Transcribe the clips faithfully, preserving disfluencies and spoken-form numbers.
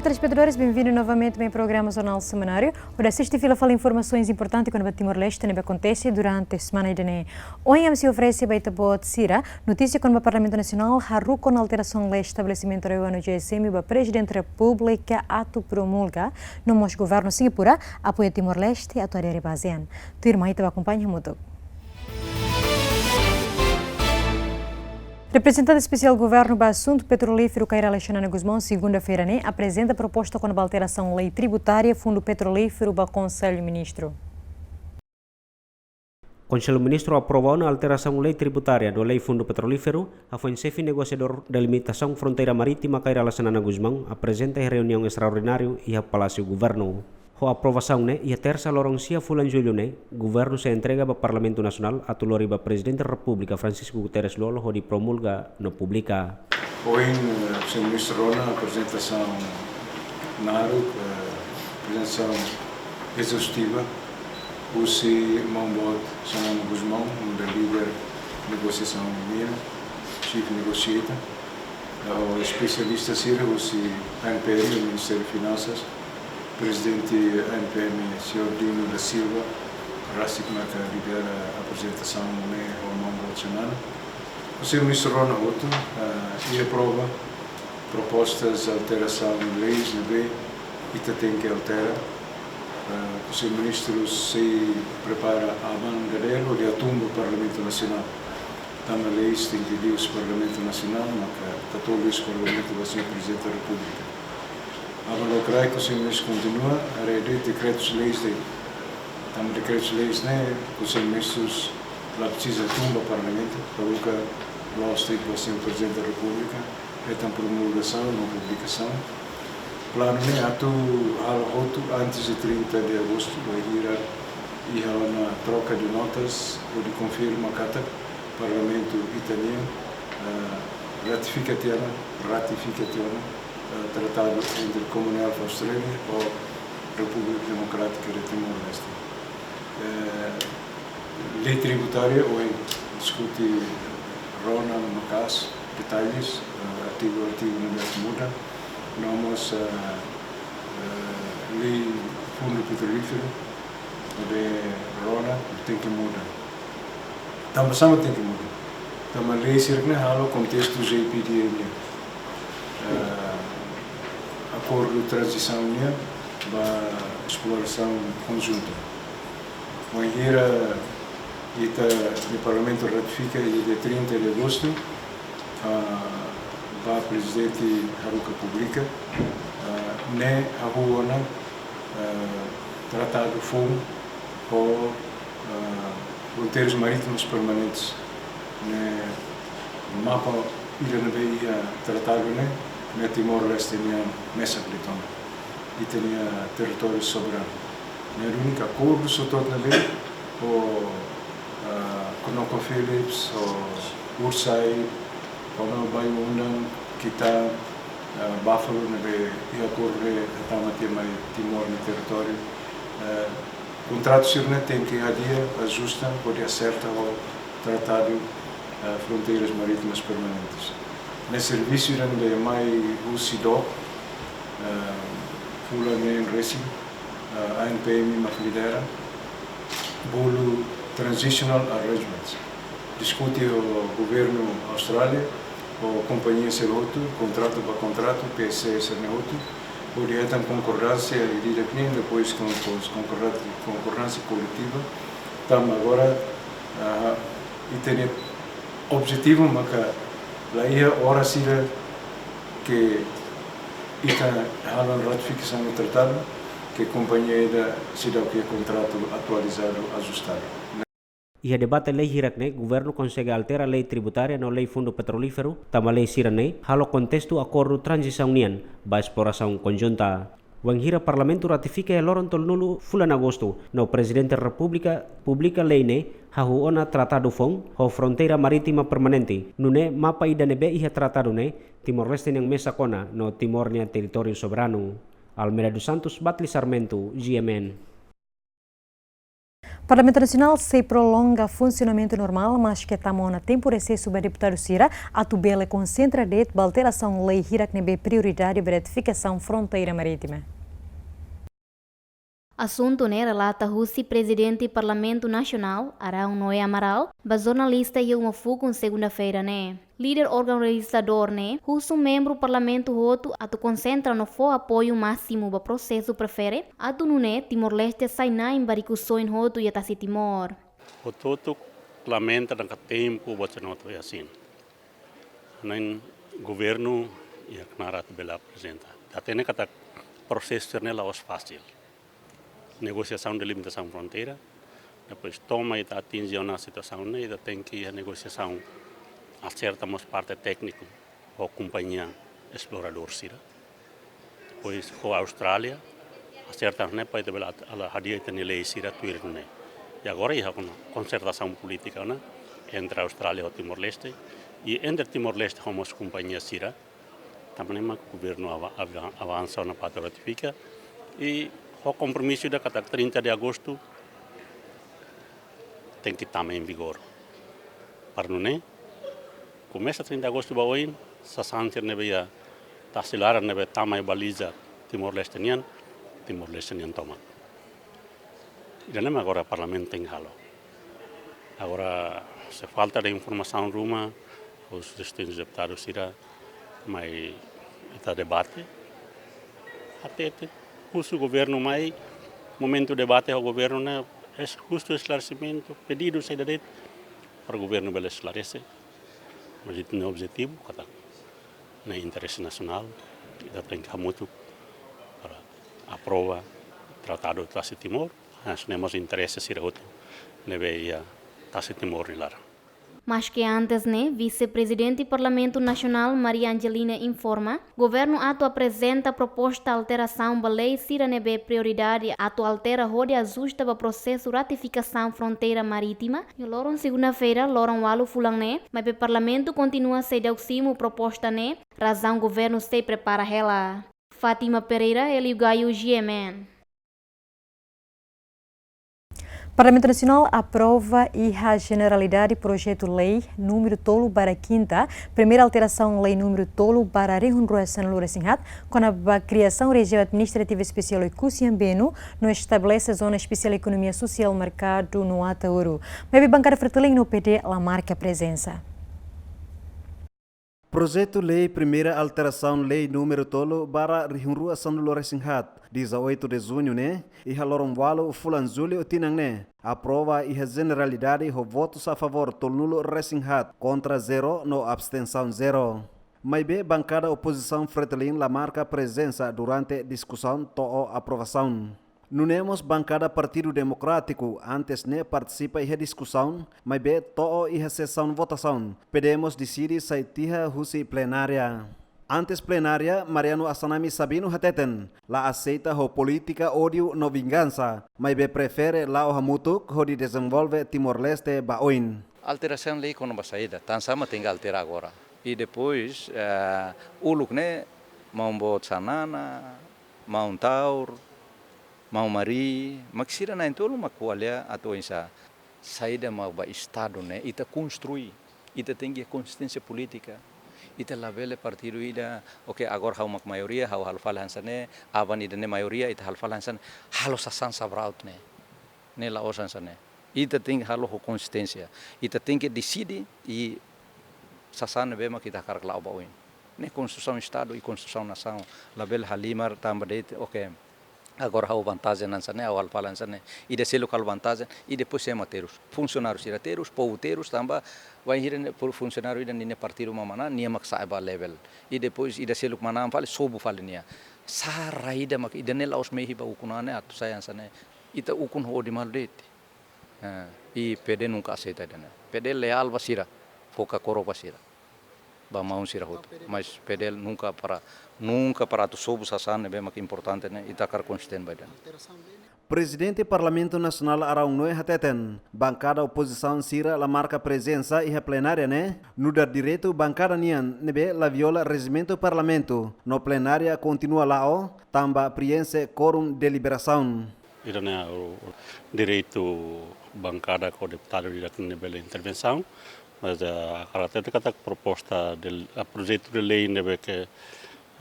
Telespetadores, benvindu novamente ba programa Jornál Semanáriu. Hodi asiste fila fali informasaun importante kona-ba Timor-Leste ne'ebé akontese durante semana ida-ne'e. Ohin ami sei oferese ba ita-boot sira notísia kona-ba Parlamentu Nasionál haruka ona alterasaun lei estabelesimentu RAEOA no GSM ba Prezidente Repúblika atu promulga, no mós governu Singapura apoia Timor-Leste atu adere ba ASEAN. Tuirmai ita bá akompaña hamutuk. Reprezentante Espesiál Governu ba Asuntu Petrolíferu, Kay Rala Xanana Gusmão, segunda-feira ne'e aprezenta proposta kona-ba alterasaun lei tributária Fundu Petrolíferu ba Konsellu Ministru. Konsellu Ministru aprova ona alterasaun lei tributária no lei Fundu Petrolíferu, hafoin Xefe Negosiadór Delimitasaun Fronteira Marítima, Kay Rala Xanana Gusmão, aprezenta iha reuniaun estraordináriu iha Palásiu Governu. Ho aprovasaun ne'e, iha Tersa loron sia fulan Jullu ne'e, Governu sei entrega ba Parlamentu Nasionál atu lori ba Prezidente Repúblika Francisco Guterres Lú-Olo hodi promulga no publika. Ohin, eh, Señór Ministru rona aprezentasaun naruk, eh, aprezentasaun ezaustiva husi maun-boot Xanana Gusmão, nu'udar líder negosiasaun nian, Chief Negotiator, ho espesialista sira husi ANPM, Ministériu Finansas, Prezidente ANPM, Señór Dino da Silva, rasik maka lidera aprezentasaun ne'e ho maun-boot Xanana. Konsellu Ministru rona hotu, ah, i aprova propostas alterasaun leis ne'ebé ita tenke altera. Ah, Konsellu Ministru sei prepara aban-bainrua hodi tun ba Parlamentu Nasionál. Tanba leis tenke liu husi Parlamentu Nasionál, maka tatu liu husi Parlamentu ba Señór Prezidente da Repúblika. Aban-bainrua Konsellu Ministru kontinua haree de'it dekretus-leis de'it. Tanba dekretus-leis ne'e, Konsellu Ministrus la presiza tun ba Parlamentu, haruka la'ós de'it ba Señór Prezidente da Repúblika, hetan promulgasaun no publikasaun. Planu ne'e atu halo hotu antes de trinta de agosto, bainhira iha ona troka de notas, hodi konfirma katak Parlamentu italianu, eh, ratifika tiha ona, ratifika tiha ona, eh, tratadu entre Commonwealth Australia ho Repúblika Demokrátika de Timor-Leste. Eh, lei tributária, ohin diskute rona maka'as detalles, eh, artigu, artigu ne'ebé muda, no mós, eh, eh, lei Fundu Petrolíferu, ne'ebé rona tenke muda. Tanba sá mak tenke muda? Tanba lei sira-ne'e halo kontestu JPDA nian, eh, akordu tranzisaun nian ba esplorasaun konjunta. Bainhira ita-nia Parlamentu ratifika iha dia trinta de agosto, ah, ba Prezidente haruka publika, ah, ne'e hahú ona, ah, tratadu foun ho, ah, fronteirus marítimus permanentes. Ne'e mapa ida ne'ebé iha tratadu ne'e, ne'e Timor-Leste nian mesak de'it ona. Ita-nia territóriu soberanu. Ne'e duni akordu hotu-hotu ne'ebé ho, ah, ConocoPhillips, ho Woodside, ho no Bayu-Undan, Kita, ah, Buffalo ne'ebé iha akordu ne'e tama tiha mai Timor nia territóriu. Ah, kontratu sira-ne'e tenke hadi'a, ajusta, hodi aserta ho tratadu, ah, fronteiras marítimas permanentes. Ne'e servisu ida ne'ebé mai husi dook, ah, fulan neen resin, ah, ANPM mak lidera, bolu transitional arrangements. Diskute ho governu Austrália, ho kompañia sira hotu, kontratu ba kontratu, PSC sira-ne'e hotu, hodi hetan konkordánsia ida-idak nian, depois kon-, kon-, konkorda-, konkordánsia koletiva. Tanba agora, ah, ita-nia objetivu maka la iha oras ida ke ita halo ratifikasaun tratadu, ke kompañia ida seidauk iha kontratu atualizadu, ajustadu. Iha debate lei hirak-ne'e, governu konsege altera lei tributária no lei Fundu Petrolíferu, tanba lei sira-ne'e halo kontestu akordu tranzisaun nian ba esplorasaun konjunta. Wainhira Parlamentu ratifika iha loron tolunulu fulan Agostu, no Prezidente Repúblika publika lei ne'e, hahú ona tratadu foun ho fronteira marítima permanente, nune'e mapa ida ne'ebé iha tratadu ne'e, Timor-Leste nian mesak ona no Timor nia territóriu soberanu. Almeida dos Santos, Batli Sarmento, GMN. Parlamentu Nasionál sei prolonga funsionamentu normál, maske tama ona tempu resesu ba deputadu sira, atu bele konsentra de'it ba alterasaun lei hirak ne'ebé prioridade ba retifikasaun fronteira marítima. Asuntu ne'e relata husi Prezidente Parlamentu Nasionál, Araun Noé Amaral, ba jornalista iha uma fukun segunda-feira ne'e. Líder órgaun rejistradór ne'e husu membru parlamentu hotu atu konsentra no fó apoiu másimu ba prosesu prefere, atu nune'e Timor-Leste sai na'in ba diskusaun hotu iha tasi Timor. Hotu-hotu lamenta katak tempu buat sira-ne'e hotu iha sin. Ne'e governu iha knaar atu bele aprezenta. Hatene katak prosesu sira-ne'e la'ós fasil. Negosiasaun delimitasaun fronteira, depois to'o mai ita atinje ona situasaun ne'e, ita tenke iha negosiasaun, aserta mós parte tékniku ho kompañia esploradór sira. Depois ho Austrália, aserta ne'e para ita bele at-, halo hadi'a ita-nia lei sira tuir ne'e. I agora iha kon-, konsertasaun polítika ona entre Austrália ho Timor-Leste, i entre Timor-Leste ho mós kompañia sira, tanba ne'e mak governu ava-, ava-, avansa ona para atu ratifika, i ho kompromisu ida katak trinta de agostu tenke tama em vigor. Para nune'e, komesa trinta de agostu ba oin, sasán sira ne'ebé iha tasi laran ne'ebé tama iha baliza Timor-Leste nian, Timor-Leste nian tomak. Ida-ne'e mak agora parlamentu tenke halo. Agora, se falta de informasaun ruma, husi distintus deputadu sira mai ita debate. Hatete, husu governu mai, momentu debate ho governu ne'e, es-, husu esklaresimentu, pedidu saida de'it, para governu bele esklarese. Mas ita-nia objetivu, katak ne'e interese nasionál, ita tenke hamutuk para aprova tratadu Tasi Timor, mas ne'e mós interese sira hotu ne'ebé iha Tasi Timor nia laran. Maske antes ne'e, Vise-Prezidente Parlamentu Nasionál Maria Angelina informa, governu atu aprezenta proposta alterasaun ba lei sira ne'ebé prioridade atu altera hodi ajusta ba prosesu ratifikasaun fronteira marítima, iha loron segunda-feira, loron ualu fulan ne'e, maibé parlamentu kontinua seidauk simu proposta ne'e, razaun governu sei prepara hela. Fátima Pereira, Hélio Gaio, G M N. Parlamentu Nasionál aprova iha jeneralidade projetu lei númeru tolu barra kinta, primeira alterasaun lei númeru tolu barra rihun rua sanulu resin haat, kona-ba kriasaun rejiaun administrativa espesiál Oekusi Ambenu, no estabelese zona espesiál ekonomia sosiál merkadu no Ataúru. Maibé bankada Fretilin no P D la marka prezensa. Projetu lei primeira alterasaun lei númeru tolu barra rihun rua sanulu resin haat, dezoito de junho ne'e, iha loron ualu fulan jullu tinan ne'e, aprova iha jeneralidade ho votus a favór tolunulu resin haat, kontra zero no abstensaun zero. Maibé bankada opozisaun Fretilin la marka prezensa durante diskusaun to'o aprovasaun. Nune'e mós bankada Partidu Demokrátiku antes ne'e partisipa iha diskusaun, maibé to'o iha sesaun votasaun, P D mós deside sai tiha husi plenária. Antes plenária, Mariano Assanami Sabino hateten, la aseita ho polítika ódiu no vingansa, maibé prefere la'o hamutuk hodi dezenvolve Timor-Leste ba oin. Alterasaun lei kona-ba saida, tansá mak tenke altera agora. I depois, eh, uluk ne'e, maun-boot Xanana, maun Taur, maun Mari, mak sira na'in-tolu mak ko'alia atu oinsá. Saida mak ba Estadu ne'e, ita konstrui, ita tenke konsisténsia polítika. Ita labele partidu ida, oke, agora ha'u mak maioria, ha'u halo fali hanesan ne'e, aban ida ne'e maioria, ita halo fali hanesan ne'e, halo sasán sabraut ne'e. Ne'e la'ós hanesan ne'e. Ita tenke halo ho konsisténsia. Ita tenke deside i sasán ne'ebé mak ita hakarak la'o ba oin. Ne'e konstrusaun Estadu i konstrusaun nasaun. Labele halimar tanba de'it, oke. Agora ha'u vantajen hanesan ne'e, ha'u halo fali hanesan ne'e. Ida seluk halo vantajen, i depois ema terus. Funsionáriu sira terus, povu terus, tanba bainhira ne'e pu-, funsionáriu ida ninia partidu mak manán, nia mak sa'e ba level. I depois ida seluk manán fali, sobu fali nia. Sá rai ida mak, ida-ne'e la'ós mehi ba ukun an ne'e atu sai hanesan ne'e. Ita ukun hodi malu de'it. Eh, i P D nunka aseita ida-ne'e. P D leál ba sira, fó kakorok ba sira. Ba maun sira hotu. Mas P D nunka para, nunka para atu sobu sasán ne'ebé mak importante ne'e, ita hakarak konsistente ba ida-ne'e. Prezidente Parlamentu Nasionál Araun Noé hateten, bankada opozisaun sira la marka prezensa iha plenária ne'e, nu'udar direitu bankada nian ne'ebé la viola rejimentu parlamentu, no plenária kontinua la'o, tanba preenxe kuorum deliberasaun. Ida-ne'e, o, o direitu Bankada ka deputadu ida-ne'ebé bele intervensaun, mas, ah, ha'u hatete katak proposta de, ah, projetu de lei ne'ebé ke,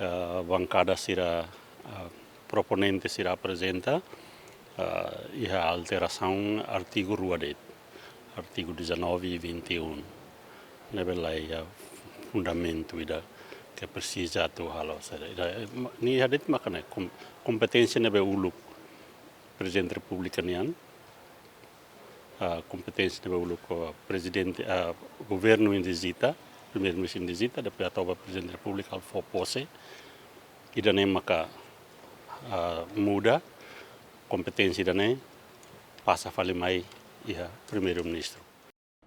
ah, bankada sira, ah, proponente sira aprezenta, ah, iha alterasaun artigu rua de'it, artigu dezanove e vinte e um, ne'ebé la iha fundamentu ida ke presiza atu halo saida. Ida, eh, ma-, ne'e iha de'it maka ne'e kom-, kompeténsia ne'ebé uluk Prezidente Repúblika nian, ah, kompeténsia ne'ebé uluk, ah, prezidente, ah, governu indizita, primeiru-ministru indizita, depois atu ba Prezidente Repúblika fó pose, ida-ne'e maka, ah, muda, kompeténsia ida-ne'e pasa fali mai iha primeiru-ministru.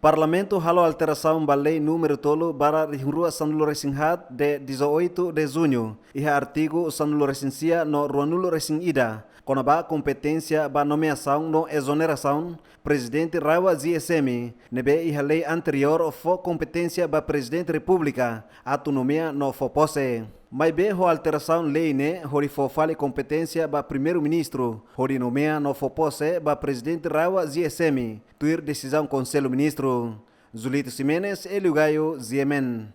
Parlamentu halo alterasaun ba lei númeru tolu barra rihun rua sanulu-resin-haat de dezoito de junho, iha artigu sanulu-resin-sia no ruanulu-resin-ida, kona-ba kompeténsia ba nomeasaun no ezonerasaun Prezidente RAEOA-GSM, ne'ebé iha lei anteriór fó kompeténsia ba Prezidente Repúblika atu nomeia no fó pose. Maibé ho alterasaun lei ne'e hodi fó fali kompeténsia ba Primeiru-Ministru hodi nomeia no fó pose ba Prezidente RAEOA-GSM, tuir desizaun Konsellu Ministru. Julito Ximenes, Hélio Gaio, G M N.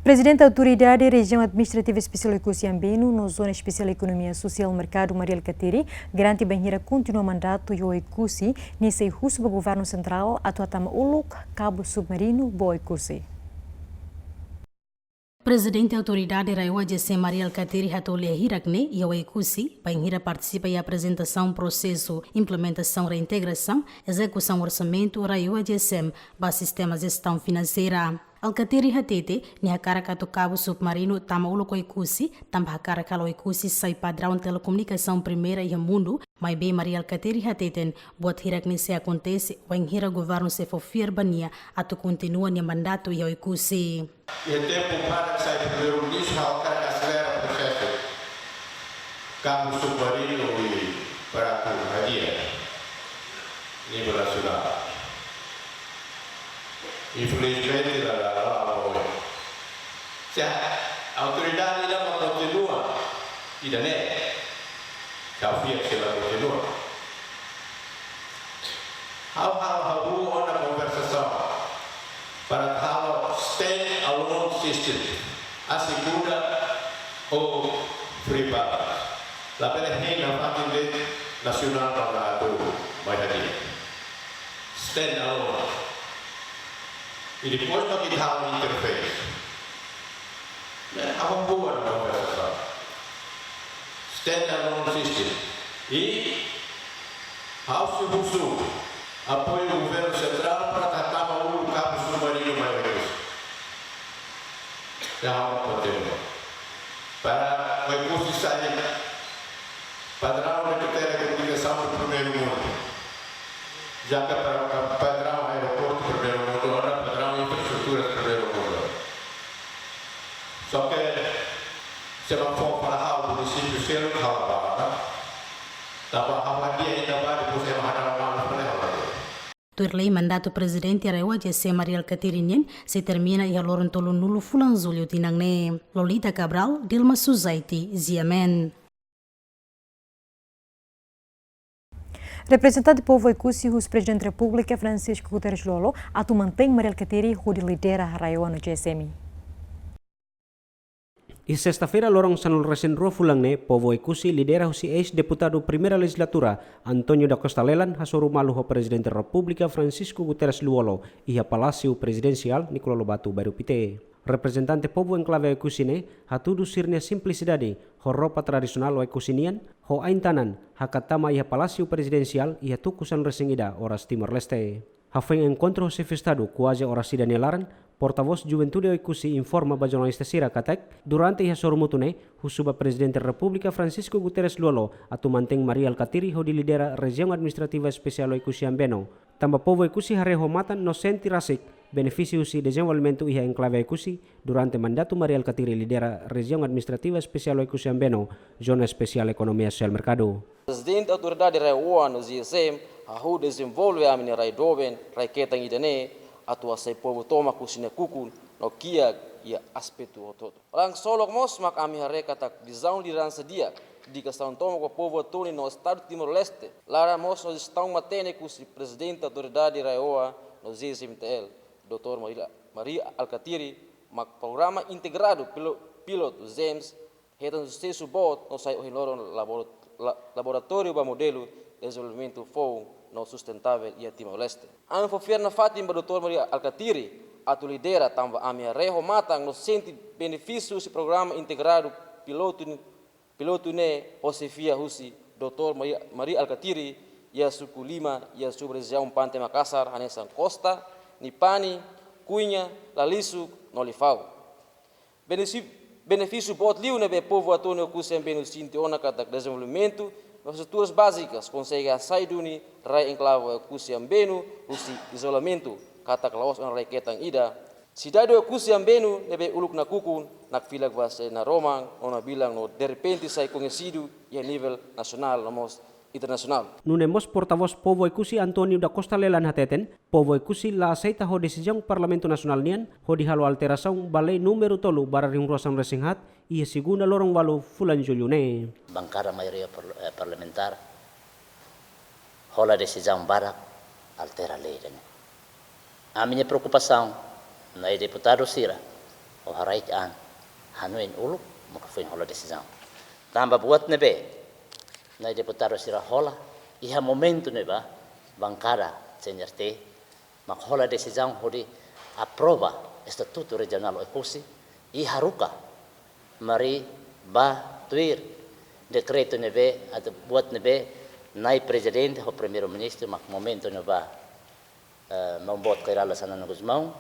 Prezidente Autoridade Rejiaun Administrativa Espesiál Oekusi Ambeno no Zona Espesiál Ekonomia Sosiál Merkadu, Mari Alkatiri, garante bainhira kontinua mandatu iha Oekusi, nia sei husu ba Governu Sentrál atu hatama uluk kabu submarinu ba Oekusi. Prezidente Autoridade RAEOA-GSM Mari Alkatiri hato'o lia hirak-ne'e iha Oekusi, bainhira partisipa iha aprezentasaun prosesu implementasaun reintegrasaun ezekusaun orsamentu RAEOA-GSM ba sistema jestaun finanseira. Alkatiri hatete, nia hakarak atu kabu submarinu tama uluk Oekusi, tanba hakarak halo Oekusi sai padraun telekomunikasaun primeira iha mundu, maibé Mari Alkatiri hateten, buat hirak-ne'e sei akontese, wainhira governu sei fó fiar ba nia atu kontinua nia mandatu iha Oekusi. Iha tempu badak sai primeiru-ministru, ha'u hakarak aselera prosesu kabu submarinu i para atu hadi'a nivel nasionál. Infelizmente, la, la, la, la, la, la. Se autoridade ida mak kontinua ida-ne'e, ha'u fiar sei la kontinua. Ha'u, ha'u, ha'u, ha'u ona konversasaun para halo stand alone system, asegura ou free balance. Labele hein nafatin de'it nasionál para atu mai hadi'a. Stand alone. I depois mak ita halo interface. Ne'e, ha'u boa na konversasaun. Stand alone system. I ha'u sei husu apoiu governu sentrál para atu hatama uluk kabu submarinu mai Oekusi. Ya, ha'u kontinua. Para Oekusi sai padraun de telekomunikasaun primeiru mundu. Já ke para, para padraun aeroportu primeiru mundu, ona padraun infraestrutura primeiru mundu. Só ke, se ema fó para ha'u munisípiu seluk, ha'u la bá ona. Tanba ha'u hadi'a ida ba, depois ema hatama malu fali, ha'u la bá. Tuir lei, mandatu Prezidente RAEOA-GSM Mari Alkatiri nian sei termina iha loron tolunulu fulan Jullu tinan ne'e. Lolita Cabral, Dilma Suzaiti, G M N. Reprezentante povu Oekusi husu Prezidente Repúblika Francisco Guterres Lú-Olo atu mantein Mari Alkatiri hodi lidera RAEOA no GSM. Iha sesta-feira loron sanulu-resin-rua fulan ne'e, povu Oekusi lidera husi eis-deputadu Primeira Lejizlatura, António da Costa Lelan, hasoru malu ho Prezidente Repúblika Francisco Guterres Lú-Olo iha Palásiu Prezidensiál Nicolau Lobato, Bairru Pité. Reprezentante povu enklave Oekusi ne'e hatudu sira-nia simplisidade ho ropa tradisionál Oekusi nian, ho ain-tanan, hakat tama iha Palásiu Prezidensiál iha tuku sanulu-resin-ida oras Timor-Leste. Hafoin enkontru ho Xefe Estadu kuaze oras ida nia laran, portavós Juventude Oekusi informa ba jornalista sira katak, durante iha sorumutu ne'e, husu ba Prezidente Repúblika Francisco Guterres Lú-Olo atu mantein Mari Alkatiri hodi lidera Rejiaun Administrativa Espesiál Oekusi Ambeno. Tanba povu Oekusi haree ho matan no sente rasik benefísiu husi dezenvolvimentu iha enklave Oekusi durante mandatu Mari Alkatiri lidera Rejiaun Administrativa Espesiál Oekusi Ambeno, Zona Espesiál Ekonomia Sosiál Merkadu. Prezidente Autoridade RAEOA no GSM hahú dezenvolve ami-nia rai doben, rai ketan ida-ne'e, atu hasai povu tomak husi nia kukun no kiak iha aspetu hotu-hotu. Laran solok mós mak ami haree katak vizaun lideransa di'ak, Dedikasaun tomak ba povu Atoni no Estadu Timor-Leste. Laran mós no jestaun matenek husi Prezidente Autoridade RAEOA no G S M T L, doutór Mari, Mari Alkatiri, mak programa integradu pilo-, pilotu GEMS hetan susesu boot no sai ohin loron labor-, la-, laboratóriu ba modelu dezenvolvimentu foun no sustentavel iha Timor-Leste. Ami fó fiar nafatin ba doutór Mari Alkatiri atu lidera, tanba ami haree ho matan no sente benefísiu husi programa integradu pilotu, pilotu ne'e ho xefia husi doutór Mari, Mari Alkatiri iha suku lima iha sub-rejiaun Pante Makasar, hanesan Costa, Nipani, Cunha, Lalisuk no Lifau. Benesi-, benefísiu boot liu ne'ebé povu Atoni Oekusi Ambenu sente ona katak dezenvolvimentu infraestruturas bázikas konsege hasai duni rai enklave Oekusi Ambenu husi izolamentu, katak la'ós ona rai-ketan ida. Sidade Oekusi Ambenu ne'ebé uluk nakukun, nakfilak ba sei naroman, no nabilan no derrepente sai koñesidu iha nivel nasionál no mós internasionál. Nune'e mós portavós povu Oekusi António da Costa Lelan hateten, povu Oekusi la aseita ho desizaun Parlamentu Nasionál nian hodi halo alterasaun ba lei númeru tolu barra rihun rua sanulu-resin-haat iha segunda loron ualu fulan Jullu ne'e. Bankada maioria parl-, eh, parlamentár hola desizaun barak altera lei ida-ne'e. Ami-nia preokupasaun, na'i deputadu sira, o haraik an, hanoin uluk, maka foin hola desizaun. Tanba buat ne'ebé na'i deputadu sira hola, iha momentu ne'ebá, bankada C N R T mak hola desizaun hodi aprova Estatutu Rejionál Oekusi, i haruka Mari bá tuir dekretu ne'ebé, atu buat ne'ebé, na'i Prezidente ho Primeiru-Ministru mak momentu ne'ebá, eh, maun boot Kay Rala Xanana Gusmão,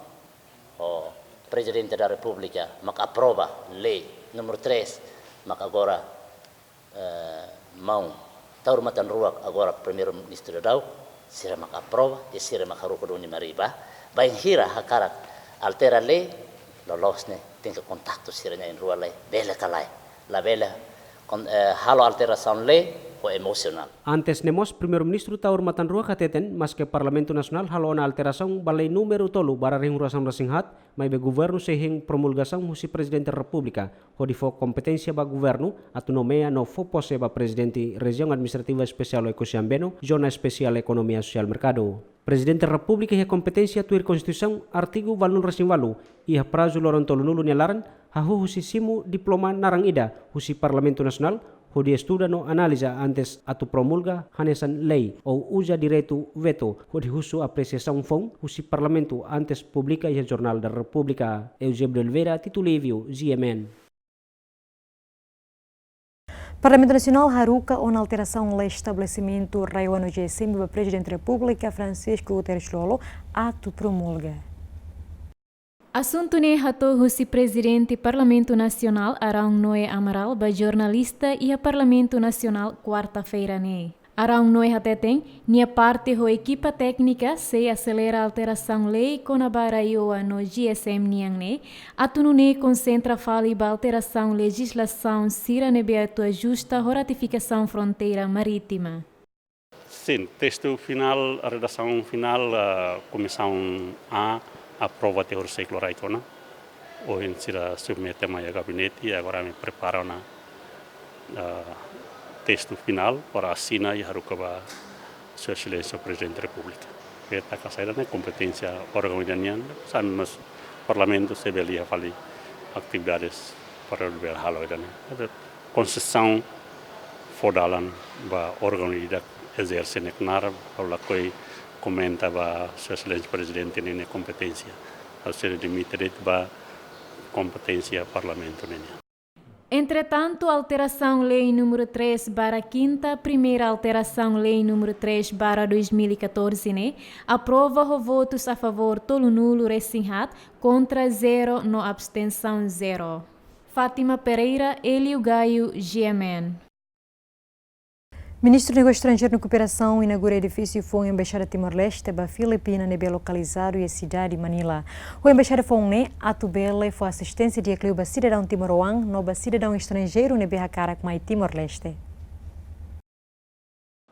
ho Prezidente da Repúblika mak aprova lei númeru três, mak agora, eh, maun Taur Matan Ruak agora Primeiru-Ministru daudaun, sira mak aprova, i sira mak haruka duni Mari bá. Bainhira hakarak altera lei, loloos ne'e tenke kontaktu sira na'in-rua lai, bele ka lae. Labele kon-, eh, halo alterasaun lei ho emosionál. Antes ne'e mós, Primeiru-Ministru Taur Matan Ruak hateten, maske Parlamentu Nasionál halo ona alterasaun ba lei númeru tolu barra rihun rua sanulu-resin-haat, maibé governu sei hein promulgasaun husi Prezidente Repúblika, hodi fó kompeténsia ba governu atu nomeia no fó pose ba Prezidente Rejiaun Administrativa Espesiál Oekusi Ambenu, Zona Espesiál Ekonomia Sosiál Merkadu. Prezidente Repúblika iha kompeténsia tuir Konstituisaun, artigu ualunulu-resin-ualu, iha prazu loron tolunulu nia laran, hahú husi simu diploma naran ida husi Parlamentu Nasionál, hodi estuda no analiza antes atu promulga hanesan lei, ou uza direitu veto, hodi husu apresiasaun foun husi Parlamentu antes publika iha Jornál da Repúblika. Eusébio de Oliveira, Tito Livio, G M N. Parlamentu Nasionál haruka ona alterasaun lei estabelesimentu RAEOA no G S M ba Prezidente Repúblika Francisco Guterres Lú Olo atu promulga. Asuntu ne'e hato'o husi Prezidente Parlamentu Nasionál Araun Noé Amaral ba jornalista iha Parlamentu Nasionál kuarta-feira ne'e. Araun Noé hateten, nia parte ho ekipa téknika sei aselera alterasaun lei kona-ba RAEOA no G S M nian ne'e, atu nune'e konsentra fali ba alterasaun lejizlasaun sira ne'ebé atu ajusta ho ratifikasaun fronteira marítima. Sin, testu finál, redasaun finál, eh, Komisaun A aprova tiha horisehik loraik ona. Ohin sira submete mai iha gabinete, i agora ami prepara ona, eh, testu finál para asina i haruka ba Sua Exelénsia Prezidente Repúblika. Bele taka saida ne'e kompeténsia órgaun ida nian, sá, mas Parlamentu sei bele iha fali atividades para bele halo ida-ne'e. Konsesaun fó dalan ba órgaun ida ezerse nia knaar, ha'u lakohi komenta ba Sua Exelénsia Prezidente ninia kompeténsia. Ha'u sei limita de'it ba kompeténsia Parlamentu nian. Entretantu, alterasaun lei númeru três barra kinta, primeira alterasaun lei númeru três barra dois mil e catorze ne'e, aprova ho votus a favór tolunulu-resin-haat, kontra zero no abstensaun zero. Fátima Pereira, Hélio Gaio, G M N. Ministru Negósiu Estranjeiru no Kooperasaun inaugura edifísiu foun Embaixada Timor-Leste ba Filipina ne'ebé lokalizadu iha sidade Manila. Ho embaixada foun ne'e atu bele fó asisténsia di'ak liu ba sidadaun timoroan no ba sidadaun estranjeiru ne'ebé hakarak mai Timor-Leste.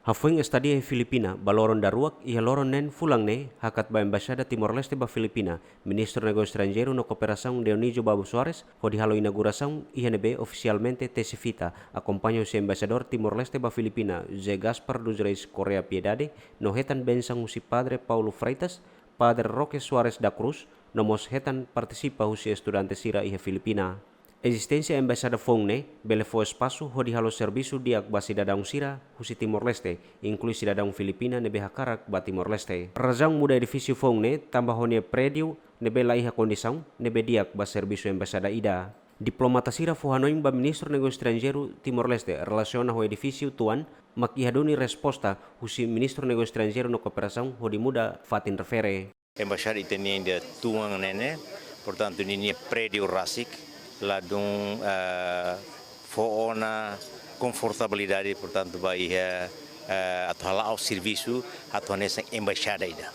Hafoin estadia iha Filipina ba loron daruak, iha loron neen fulan ne'e, hakat ba Embaixada Timor-Leste ba Filipina, Ministru Negósiu Estranjeiru no Kooperasaun Dionísio Babo Soares, hodi halo inaugurasaun iha ne'ebé ofisialmente tesi fita, akompaña husi Embaixadór Timor-Leste ba Filipina, José Gaspar dos Reis Correia Piedade, no hetan bensaun husi Padre Paulo Freitas, Padre Roque Soares da Cruz, no mós hetan partisipa husi estudante sira iha Filipina. Ezisténsia embaixada foun ne'e bele fó espasu hodi halo servisu di'ak ba sidadaun sira husi Timor-Leste, inklui sidadaun Filipina ne'ebé hakarak ba Timor-Leste. Razaun muda edifísiu foun ne'e tanba ho nia prédiu ne'ebé la iha kondisaun ne'ebé di'ak ba servisu embaixada ida. Diplomata sira fó hanoin ba Ministru Negósiu Estranjeiru Timor-Leste relasiona ho edifísiu tuan, mak iha duni resposta husi Ministru Negósiu Estranjeiru no Kooperasaun hodi muda fatin refere. Embaixada ita-nian ida tuan ne'e ne'e, portantu, ninia prédiu rasik, ladún, ah, fó ona konfortabilidade, portantu, ba iha, ah, atu hala'o servisu, atu hanesan embaixada ida.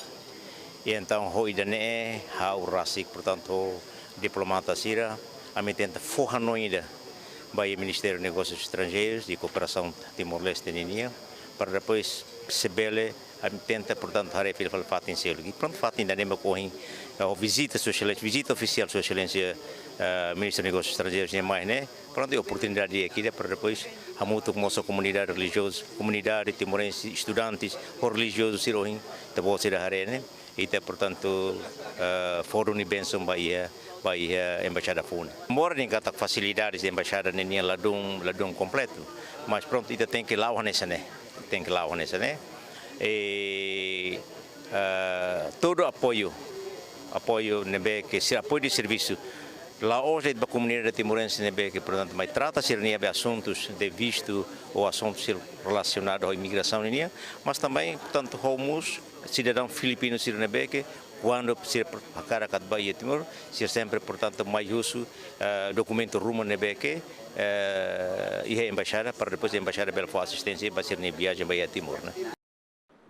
I entaun, ho ida-ne'e, ha'u rasik, portantu, diplomata sira, ami tenta fó hanoin ida ba iha Ministériu Negósius Estranjeirus no Kooperasaun Timor-Leste ninian, para depois, se bele, ami tenta, portantu, haree fila fali fatin seluk. I prontu, fatin ida-ne'e mak ohin, eh, vizita Sua Exelénsia, vizita ofisiál Sua Exelénsia, eh, Ministru Negósius Estranjeirus nian mai ne'e, prontu, oportunidade di'ak ida para depois hamutuk mós ho komunidade relijiozu, komunidade timorense, estudantes, ho relijiozu sira ohin, ita-boot sira haree ne'e, ita, portantu, eh, fó duni bensaun ba iha, ba iha embaixada foun ne'e. Embora nia katak fasilidades embaixada ne'e nia ladún, ladún kompletu, mas prontu, ita tenke la'o hanesan ne'e, tenke la'o hanesan ne'e. I, eh, todo apoiu, apoiu ne'ebé ke se apoiu de servisu, la'ós de'it ba komunidade timorense ne'ebé ke, portantu, mai trata sira-nia be asuntus de vistu ou asuntus sira relasionadu ho imigrasaun nian, mas também, portantu, ho mós sidadaun filipinu sira ne'ebé ke, kuandu sira hakarak atu ba iha Timor, sira sempre, portantu, mai husu, eh, dokumentu ruma ne'ebé ke, eh, iha embaixada, para depois embaixada bele fó asisténsia ba sira-nia viajen ba iha Timor, ne'e.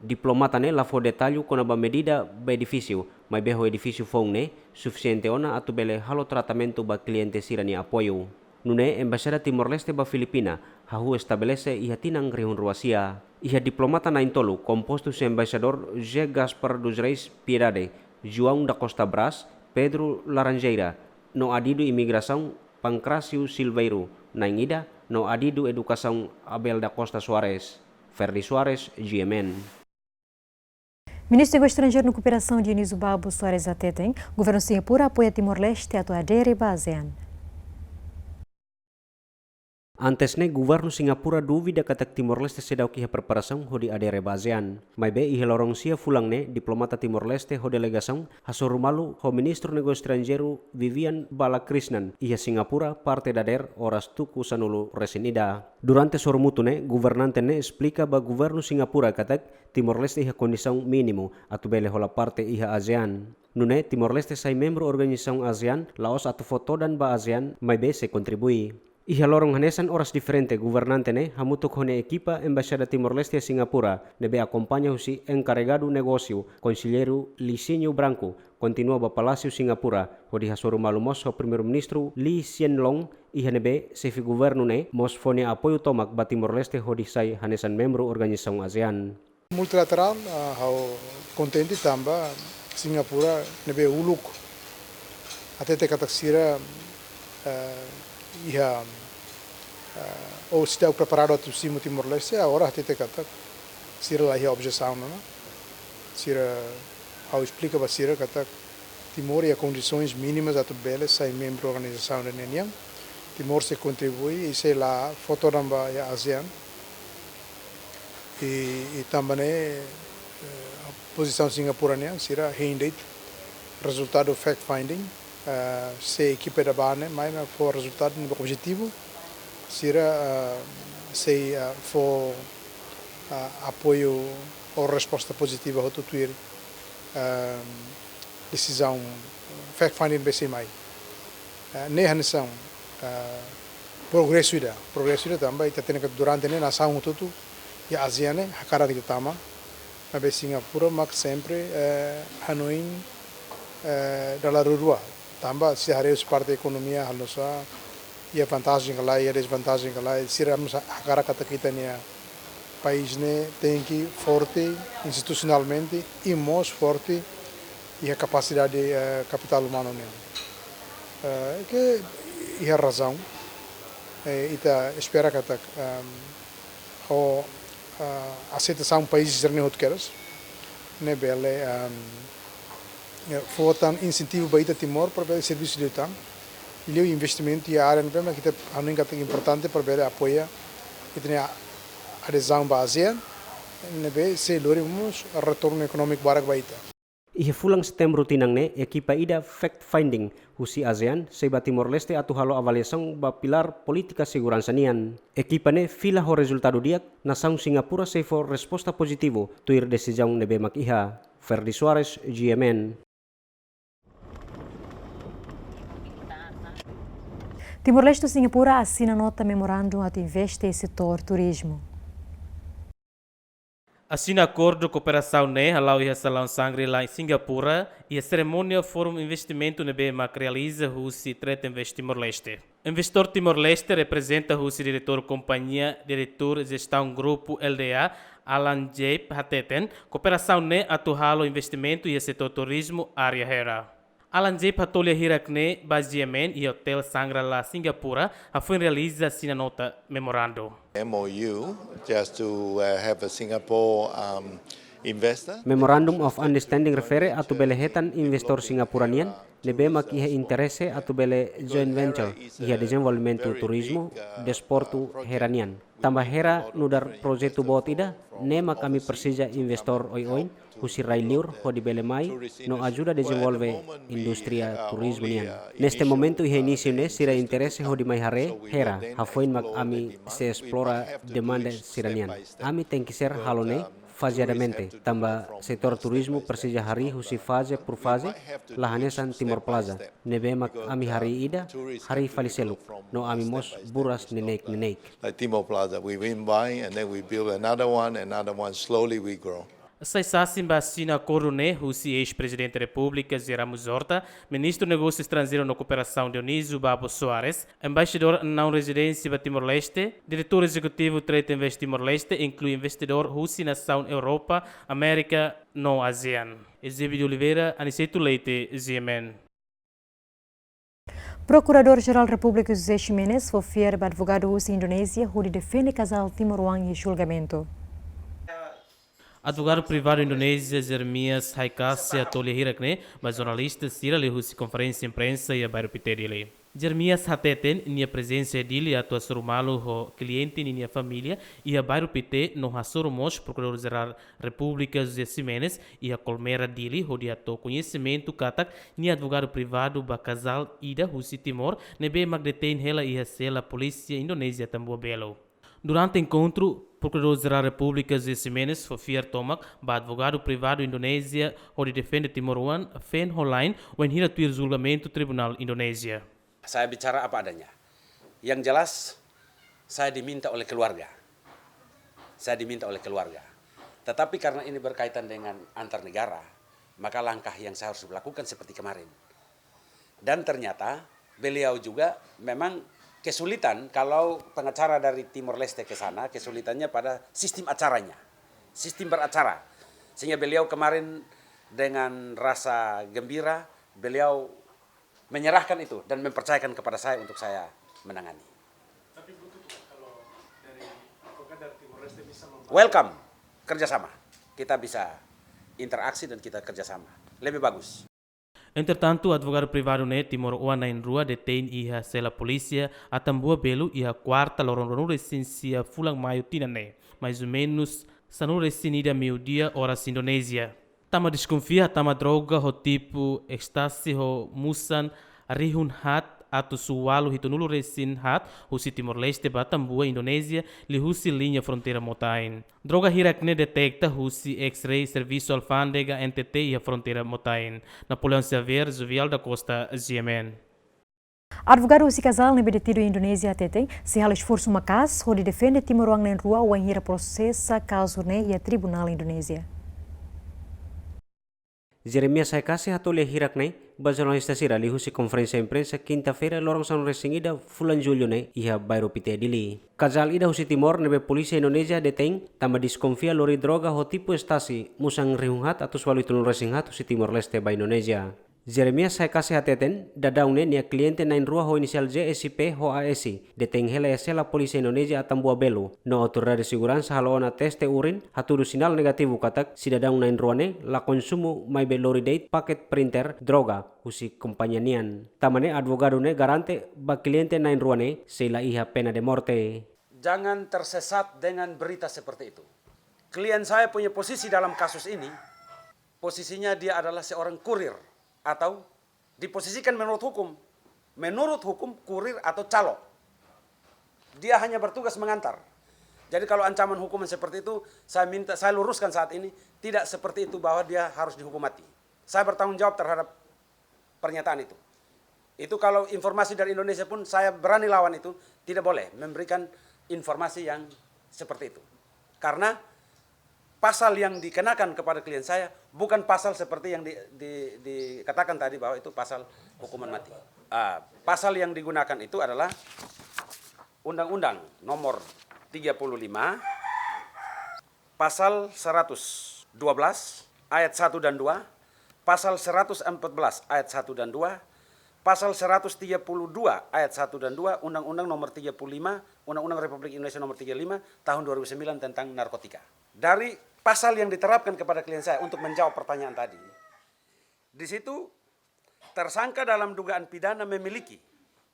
Diplomata ne'e la fó detallu kona-ba medida ba edifísiu, maibé ho edifísiu foun ne'e sufisiente ona atu bele halo tratamentu ba kliente sira-nia apoiu. Nune'e Embaixada Timor-Leste ba Filipina hahú estabelese iha tinan rihun rua sia. Iha diplomata na'in-tolu, kompostu husi Embaixadór José Gaspar dos Reis Piedade, João da Costa Braz, Pedro Laranjeira, no adidu imigrasaun Pancrácio Silveiro, na'in-ida, no adidu edukasaun Abel da Costa Soares. Ferdi Soares, G M N. Ministru Negósiu Estranjeiru no Kooperasaun Dionísio Babo Soares hateten, governu Singapura apoia Timor-Leste atu adere ba ASEAN. Antes ne'e, governu Singapura duvida katak Timor-Leste seidauk iha preparasaun hodi adere ba ASEAN. Maibé iha loron sia fulan ne'e, diplomata Timor-Leste ho delegasaun hasoru malu ho Ministru Negósiu Estranjeiru Vivian Balakrishnan iha Singapura, parte dadeer oras tuku sanulu-resin-ida. Durante sorumutu ne'e, governante ne'e esplika ba governu Singapura katak Timor-Leste iha kondisaun mínimu atu bele hola parte iha ASEAN. Nune'e Timor-Leste sai membru organizasaun ASEAN la'ós atu fó todan ba ASEAN, maibé sei kontribui. Iha loron hanesan, oras diferente, governante ne'e hamutuk ho nia ekipa Embaixada Timor-Leste iha Singapura, ne'ebé akompaña husi enkaregadu negósiu, konselleiru Licinho Branco, kontinua ba Palásiu Singapura, hodi hasoru malu mós ho Primeiru-Ministru Lee Hsien Loong, iha ne'ebé xefe governu ne'e mós fó nia apoiu tomak ba Timor-Leste hodi sai hanesan membru organizasaun ASEAN. Multilaterál, ah, ha'u kontente tanba Singapura ne'ebé uluk hatete katak sira, eh, iha, eh, ou seidauk preparadu atu simu Timor-Leste, agora hatete katak sira la iha objesaun, ne'e? Sira, ha'u esplika ba sira katak Timor iha kondisoens mínimas atu bele sai membru organizasaun ida-ne'e nian. Timor sei kontribui i sei la fó todan ba iha ASEAN. I, i tanba ne'e, eh, pozisaun Singapura nian, sira hein de'it rezultadu fact finding, eh, se ekipa ida bá ne'e mai, mai fó rezultadu ne'ebé pozitivu, sira, eh, sei, eh, fó, eh, apoiu ou resposta pozitiva hotu tuir, eh, desizaun fact finding ne'ebé sei mai. Eh, ne'e hanesan, eh, progresu ida, progresu ida tanba ita hatene katak durante ne'e nasaun hotu-hotu iha ASEAN ne'e hakarak atu tama, maibé Singapura mak sempre, eh, hanoin, eh, dala rua-rua. Tanba se haree husi parte ekonomia, halo nusá, iha vantajen ka lae, iha desvantajen ka lae, sira mós hakarak katak ita-nia País ne'e tenke forte institusionalmente i mós forte iha kapasidade, eh, kapitál umanu nian. Eh, ke iha razaun, eh, ita espera katak, ehm, ho, eh, aseitasaun país sira-ne'e hotu kedas, ne'e bele, ehm, eh, fó tan insentivu ba ita Timor para bele servisu di'ak tan. Liu investimentu iha área ne'ebé mak ita hanoin katak importante para bele apoia ita-nia adezaun ba ASEAN, ne'ebé sei lori mós retornu ekonómiku barak ba ita. Iha fulan Setembru tinan ne'e, ekipa ida fact-finding husi ASEAN sei ba Timor-Leste atu halo avaliasaun ba pilár polítika seguransa nian. Ekipa ne'e fila ho rezultadu di'ak, nasaun Singapura sei fó resposta pozitivu tuir desizaun ne'ebé mak iha. Ferdi Soares, G M N. Timor-Leste ho Singapura asina nota memorandu atu investe iha setór turizmu. Asina akordu kooperasaun ne'e hala'o iha salaun Shangri-La Singapura, iha serimónia Fórum Investimentu ne'ebé mak realiza husi Trade Invest Timor-Leste. Investór Timor-Leste reprezenta husi diretór kompañia, Diretór Jestaun Grupu L D A, Alan Jape hateten, kooperasaun ne'e atu halo investimentu iha setór turizmu área Hera. Alan Jape hato'o lia hirak ne'e ba G M N iha Hotel Shangri-La Singapura, hafoin realiza asina nota memorandu. M O U, just to, uh, have a Singapore, um, investor. Memorandum of Understanding refere atu bele hetan investór Singapura nian, ne'ebé mak iha interese atu bele joint venture iha dezenvolvimentu turizmu, desportu Hera nian. Tanba Hera nu'udar projetu boot ida, ne'e mak ami presiza investór oioin, husi rai-liur hodi bele mai no ajuda dezenvolve indústria turizmu nian. Neste momentu iha inísiu ne'e sira interese hodi mai haree Hera, hafoin mak ami sei esplora demanda sira-nian. Ami tenke ser halo ne'e fazeadamente, tanba setór turizmu presiza harii husi faze por faze, la hanesan Timor Plaza, ne'ebé mak ami harii ida, harii fali seluk, no ami mós buras neineik-neineik. Like Timor Plaza, we win by and then we build another one, another one, slowly we grow. Sai sasin ba asina akordu ne'e husi eis-Prezidente Repúblika José Ramos Horta, Ministru Negósiu Estranjeiru no Kooperasaun Dionísio Babo Soares, embaixadór naun-rezidente ba Timor-Leste, diretór ezekutivu Trade Invest Timor-Leste, inklui investidór husi nasaun Europa, Amérika no ASEAN. Eusébio de Oliveira, Aniceto Leite, G M N. Prokuradór-Jerál Repúblika José Ximenes fó fiar ba advogadu husi Indonézia hodi defende kazál timoroan iha julgamentu. Advogadu privadu Indonézia Jeremias Haikasi hato'o lia hirak ne'e ba jornalista sira liuhusi konferénsia imprensa iha bairru Pité, Dili. Jeremias hateten nia prezensa iha Dili atu hasoru malu ho kliente ninia família iha bairru Pité no hasoru mós Prokuradór-Jerál Repúblika José Ximenes iha Colmera, Dili, hodi hato'o koñesimentu katak nia advogadu privadu ba kazál ida husi Timor ne'ebé mak detein hela iha sela polísia Indonézia Atambua Belo. Durante enkontru, Prokuradór-Jerál Repúblika José Ximenes fó fiar tomak ba advogadu privadu Indonézia hodi defende timoroan feen ho la'en wainhira tuir julgamentu tribunál Indonézia. Saya bicara apa adanya. Yang jelas, saya diminta oleh keluarga. Saya diminta oleh keluarga. Tetapi karena ini berkaitan dengan antar negara, maka langkah yang saya harus lakukan seperti kemarin. Dan ternyata beliau juga memang kesulitan kalau pengacara dari Timor Leste ke sana, kesulitannya pada sistem acaranya, sistem beracara. Sehingga beliau kemarin dengan rasa gembira, beliau menyerahkan itu dan mempercayakan kepada saya untuk saya menangani. Tapi butuh tidak kalau dari advokat dari Timor Leste bisa membantu? Welcome, kerjasama. Kita bisa interaksi dan kita kerjasama. Lebih bagus. Entretantu, advogadu privadu ne'e timoroan na'in-rua detein iha sela polísia Atambua Belo iha kuarta loron ruanulu-resin-sia fulan Maiu tinan ne'e, mais ou menos sanulu-resin-ida meiudia oras Indonézia. Tanba deskonfia hatama droga ho tipu ekstasi ho musan rihun haat atus ualu hitunulu-resin-haat husi Timor-Leste ba Atambua, Indonézia, liuhusi liña fronteira Motaen. Droga hirak ne'e deteta husi X-ray Servisu Alfándega, N T T, iha fronteira Motaen. Napoleão Xavier, Jovial da Costa, G M N. Advogadu husi kazál ne'ebé detidu iha Indonézia hateten sei halo esforsu maka'as hodi defende timoroan na'in-rua wainhira prosesa kazu ne'e iha tribunál Indonézia. Jeremias Haikasi hato'o lia hirak ne'e ba jornalista sira liuhusi konferénsia imprensa kinta-feira loron sanulu-resin-ida fulan Jullu ne'e iha bairru Pité, Dili. Kazál ida husi Timor ne'ebé polísia Indonézia detein tanba deskonfia lori droga ho tipu estasi musan rihun haat atus ualu hitunulu-resin-haat husi Timor-Leste ba Indonézia. Jeremias Haikasi hateten, daudaun ne'e nia kliente na'in-rua ho inisiál J S I P ho A S I detein hela iha sela polísia Indonézia Atambua Belo, no autoridade seguransa halo ona teste urin hatudu sinál negativu katak sidadaun na'in-rua ne'e la konsumu maibé lori de'it paket printer droga husi kompañia nian. Tanba ne'e advogadu ne'e garante ba kliente na'in-rua ne'e sei la iha pena de morte. Jangan tersesat dengan berita seperti itu. Klien saya punya posisi dalam kasus ini, posisinya dia adalah seorang kurir atau diposisikan menurut hukum, menurut hukum kurir atau calo. Dia hanya bertugas mengantar. Jadi kalau ancaman hukuman seperti itu, saya minta, saya luruskan saat ini, tidak seperti itu bahwa dia harus dihukum mati. Saya bertanggung jawab terhadap pernyataan itu. Itu kalau informasi dari Indonesia pun saya berani lawan itu, tidak boleh memberikan informasi yang seperti itu. Karena pasal yang dikenakan kepada klien saya bukan pasal seperti yang di, di, dikatakan tadi bahwa itu pasal hukuman mati. Ah, pasal yang digunakan itu adalah Undang-Undang Nomor tiga puluh lima, Pasal seratus dua belas ayat satu dan dua, Pasal seratus empat belas ayat satu dan dua, Pasal seratus tiga puluh dua ayat satu dan dua, Undang-Undang Nomor tiga puluh lima, Undang-Undang Republik Indonesia Nomor tiga puluh lima Tahun dua ribu sembilan tentang narkotika. Dari pasal yang diterapkan kepada klien saya untuk menjawab pertanyaan tadi, di situ tersangka dalam dugaan pidana memiliki,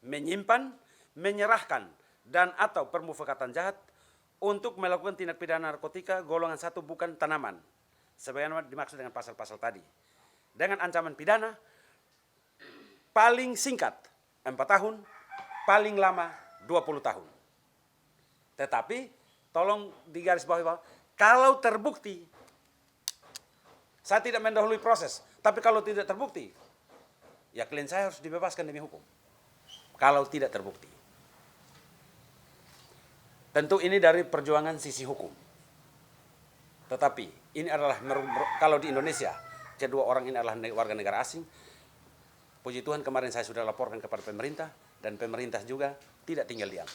menyimpan, menyerahkan, dan atau permufakatan jahat untuk melakukan tindak pidana narkotika golongan satu bukan tanaman, sebagaimana dimaksud dengan pasal-pasal tadi, dengan ancaman pidana paling singkat empat tahun, paling lama dua puluh tahun. Tetapi, tolong digarisbawahi bahwa kalau terbukti, saya tidak mendahului proses, tapi kalau tidak terbukti, ya klien saya harus dibebaskan demi hukum. Kalau tidak terbukti. Tentu ini dari perjuangan sisi hukum. Tetapi, ini adalah meru-, meru-, kalau di Indonesia, kedua orang ini adalah ne-, warga negara asing, puji Tuhan kemarin saya sudah laporkan kepada pemerintah, dan pemerintah juga tidak tinggal diam.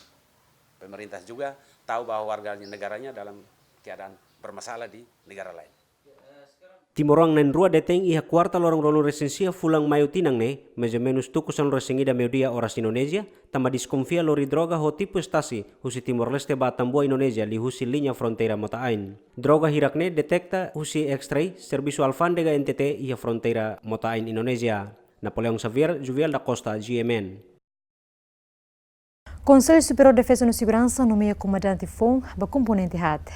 Pemerintah juga tahu bahwa warga negaranya dalam keadaan bermasalah di negara lain. Timoroan na'in-rua detein iha kuarta loron ruanulu-resin-sia fulan Maiu tinan ne'e, mais ou menus tuku sanulu-resin-ida meiudia oras Indonézia, tanba deskonfia lori droga ho tipu estasi husi Timor-Leste ba Atambua, Indonézia, liuhusi liña fronteira Mota Ain. Droga hirak ne'e deteta husi X-ray Servisu Alfándega N T T iha fronteira Mota Ain, Indonézia. Napoleão Xavier, Juvial da Costa, G M N. Konsellu Superiór Defeza no Seguransa nomeia komandante foun ba komponente haat.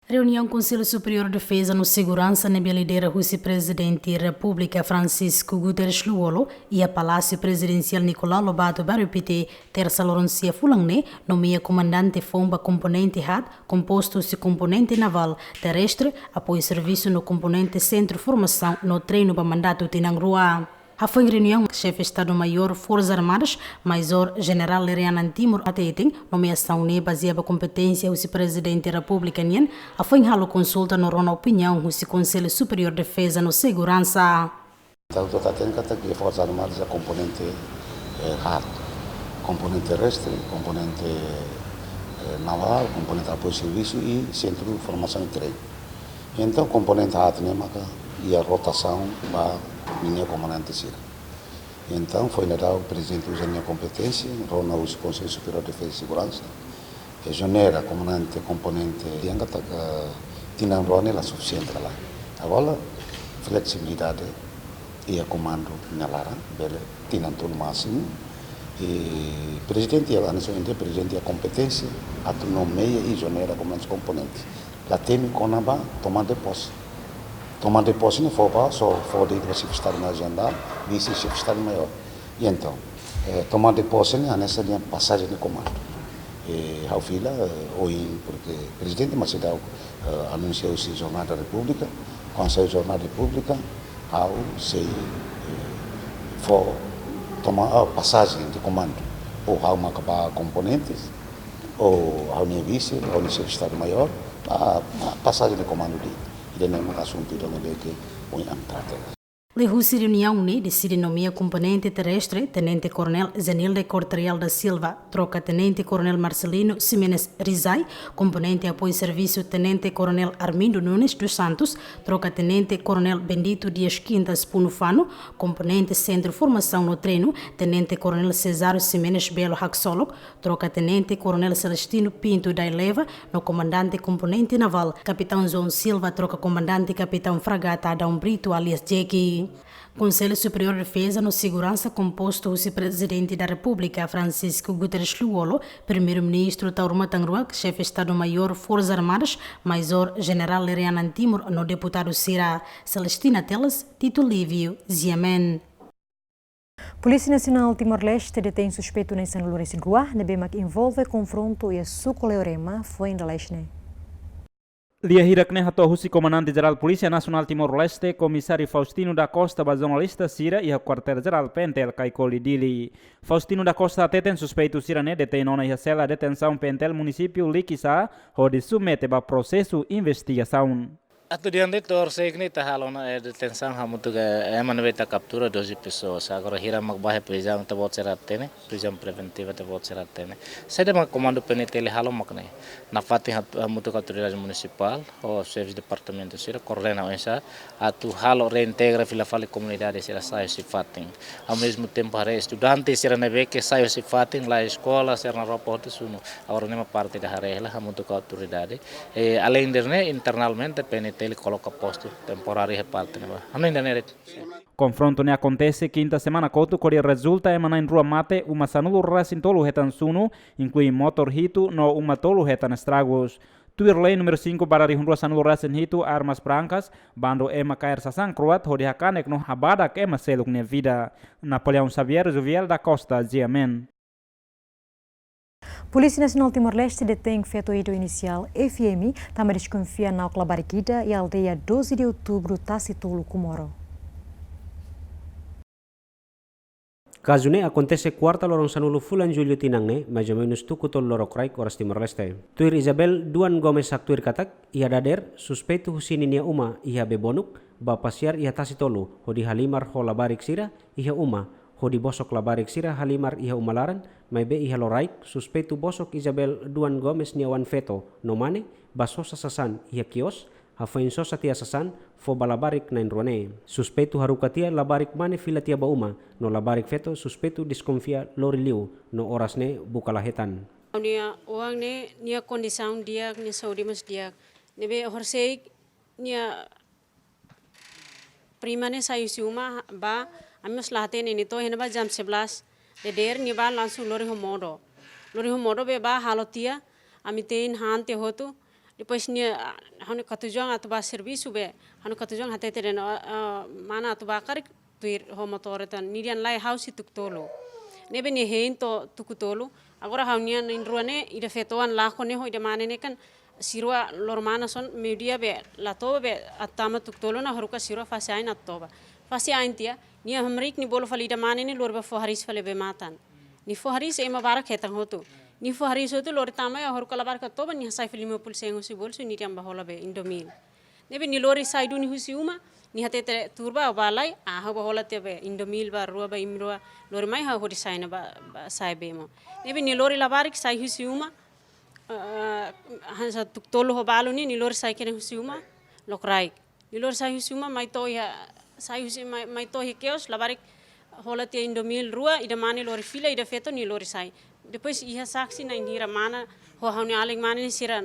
Reuniaun Konsellu Superiór Defeza no Seguransa ne'ebé lidera husi Prezidente Repúblika Francisco Guterres Lú-Olo iha Palásiu Prezidensiál Nicolau Lobato, Bairru Pité, tersa loron sia fulan ne'e, nomeia komandante foun ba komponente haat, kompostu husi komponente navál, terrestre, apoiu servisu no komponente sentru formasaun no treinu ba mandatu tinan rua. Hafoin reuniaun, Xefe Estadu-Maiór Forsas Armadas, Majór Jenerál Lerian Antimor hateten, nomeasaun ne'e bazeia ba kompeténsia husi Prezidente Repúblika nian, hafoin halo konsulta no rona opiniaun husi Konsellu Superiór Defeza no Seguransa. Entaun, ita hatene katak Forsas Armadas iha komponente, eh, haat, komponente terrestre, komponente, eh, navál, komponente apoiu servisu i sentru formasaun i treinu. Entaun, komponente haat ne'e maka iha rotasaun ba ninia komandante sira. Entaun, foin daudaun Prezidente uza nia kompeténsia, rona husi Konsellu Superiór Defeza i Seguransa, ezonera komandante komponente, dehan katak tinan rua ne'e la sufisiente ka lae. Agora, fleksibilidade iha komandu nia laran, bele tinan tolu másimu. I Prezidente iha, hanesan ohin dehan, Prezidente iha kompeténsia atu nomeia i ezonera komandante komponente. La temi kona-ba tomada de pose. Tomada de pose ne'e fó ba, só fó de'it ba Xefe Estadu-Maiór Jenerál, Vise Xefe Estadu-Maiór. I entaun, eh, tomada de pose ne'e hanesan dehan pasajen de komandu. Eh, ha'u fila, eh, ohin, porke Prezidente mak seidauk, eh, anunsia husi Jornál da Repúblika, kuandu sai Jornál da Repúblika, ha'u sei, eh, fó toma, ah, pasajen de komandu. Ou ha'u maka ba komponentes, ou ha'u-nia vise, ha'u-nia Xefe Estadu-Maiór, ah, ah, pasajen de komandu de'it. Ida-ne'e mak asuntu ida ne'ebé ke ohin ami trata. Liuhusi reuniaun ne'e deside nomeia komponente terrestre, Tenente Coronel Zenilde Corte-Real da Silva, troka Tenente Coronel Marcelino Ximenes Rizai, komponente apoiu servisu, Tenente Coronel Armindo Nunes dos Santos, troka Tenente Coronel Bendito Dias Quintas Punufano, komponente Sentru Formasaun no Treinu, Tenente Coronel Cesário Ximenes Belo Haksolok, troka Tenente Coronel Celestino Pinto Daileva, no Komandante Komponente Naval, Kapitaun João Silva, troka Komandante Kapitaun Fragata Adão Brito alias Jeki. Konsellu Superiór Defeza no Seguransa, kompostu husi Prezidente da Repúblika Francisco Guterres Lú-Olo, Primeiru-Ministru Taur Matan Ruak, Xefe Estadu-Maiór Forsas Armadas, Majór Jenerál Leriana Timur no deputadu sira. Celestina Teles, Tito Lívio, G M N. Polísia Nasionál Timor-Leste detein suspeitu na'in sanulu-resin-rua ne'ebé mak envolve konfrontu iha suku Leorema, foin dala haat ne'e. Lia hirak ne'e hato'o husi Komandante Jerál Polísia Nasionál Timor-Leste, Komisáriu Faustino da Costa, ba jornalista sira iha Kuartél Jerál P N T L Caicoli, Dili. Faustino da Costa hateten suspeitu sira-ne'e detein ona iha sela detensaun P N T L Munisípiu Likisá, hodi submete ba prosesu investigasaun. Atu diante tor sei kini ta halo ona, eh, detensaun hamutuk, eh, ema ne'ebé ita kaptura doze pessoas. Agora hira mak ba iha prizaun, ita-boot sira hatene, prizaun preventiva ita-boot sira hatene. Saida mak komandu P N T L halo mak ne'e. Nafatin hat-, hamutuk autoridade munisipál, ho xefe departamentu sira, koordena oinsá atu halo reintegra fila fali komunidade sira sai husi fatin. Ao mesmo tempo, haree estudante sira ne'ebé ke sai husi fatin, la eskola, sira-nia roupa hotu sunu. Agora ne'e mak parte ida haree hela hamutuk ho autoridade. E, além de ne'e, internamente, P N T L koloka postu temporáriu iha parte ne'ebá. Ami ainda ne'e. Konfrontu ne'e akontese kinta semana kotuk hodi rezulta ema na'in-rua mate, uma sanulu-resin-tolu hetan sunu, inklui motór hitu no uma tolu hetan estragus. Tuir lei númeru cinco barra rihun rua sanulu-resin-hitu, armas brancas, bandu ema kaer sasán kroat hodi hakanek no habadak ema seluk nia vida. Napoleão Xavier, Juviel da Costa, G M N. Polísia Nasionál Timor-Leste detein feto ida inisiál F M, tanba deskonfia na'ok labarik ida iha aldeia doze de Outubro, Tasi Tolu, Comoro. Kazu ne'e akontese kuarta loron sanulu fulan Jullu tinan ne'e, mais ou menus tuku tolu lorokraik oras Timor-Leste. Tuir Isabel Duan Gomes haktuir katak, iha dadeer, suspeitu husi ninia uma iha Bebonuk, ba pasiar iha Tasi Tolu, hodi halimar ho labarik sira iha uma, hodi bosok labarik sira halimar iha uma laran, maibé iha loraik, suspeitu bosok Isabel Duan Gomes nia oan feto, no mane, ba sosa sasán iha kios, hafoin sosa tiha sasán, fó ba labarik na'in-rua ne'e. Suspeitu haruka tiha labarik mane fila tiha ba uma, no labarik feto suspeitu deskonfia lori liu, no oras ne'e buka la hetan. Nia oan ne'e, nia kondisaun di'ak, nia saúde mós di'ak. Ne'ebé horisehik nia prima ne'e sai husi uma ba, ami mós la hatene nia to'o iha ne'ebá jam sebelas dadeer, nia ba langsung lori ho modo. Lori ho modo be ba halo tiha, ami tein han tiha hotu. Depois nia, ah, ha'u-nia katuas-oan atu ba servisu be, ha'u-nia katuas-oan hatete dehan, ah, ah, mana atu ba karik tuir ho motór tan, nia dehan lae, ha'u sei tuku tolu. Ne'ebé nia hein to'o tuku tolu. Agora ha'u-nia na'in-rua ne'e, ida feto oan lakon ne'e ho ida mane ne'e kan, sira rua loro mana son, meiudia be la toba be atu tama tuku tolu ona haruka sira rua fase ain atu toba. Fase ain tiha, nia hamriik nia bolu fali ida mane ne'e lori ba fó hariis fali bee-matan. Nia fó hariis ema barak hetan hotu. Nia fó hariis hotu lori tama iha haruka labarik atu toba, nia hasai fali lima puluh sen husi bolsu, nia dehan ba hola be Indomil. Ne'ebé nia lori sai duni husi uma, nia hatete tuur ba, ba lai, ah, ha'u ba hola tiha be Indomil ba rua ba imi rua, lori mai ha'u hodi sai ona ba, ba sai bee mós. Ne'ebé nia lori labarik sai husi uma, eh, hanesan tuku tolu ho balu ne'e, nia lori sai kedas husi uma, lokraik. Nia lori sai husi uma, mai to'o iha, sai husi, mai, mai to'o iha kios, labarik hola tiha Indomil rua, ida mane lori fila, ida feto nia lori sai. Depois iha saksi na'in hira mana, ho ha'u-nia alin mane ne'e sira,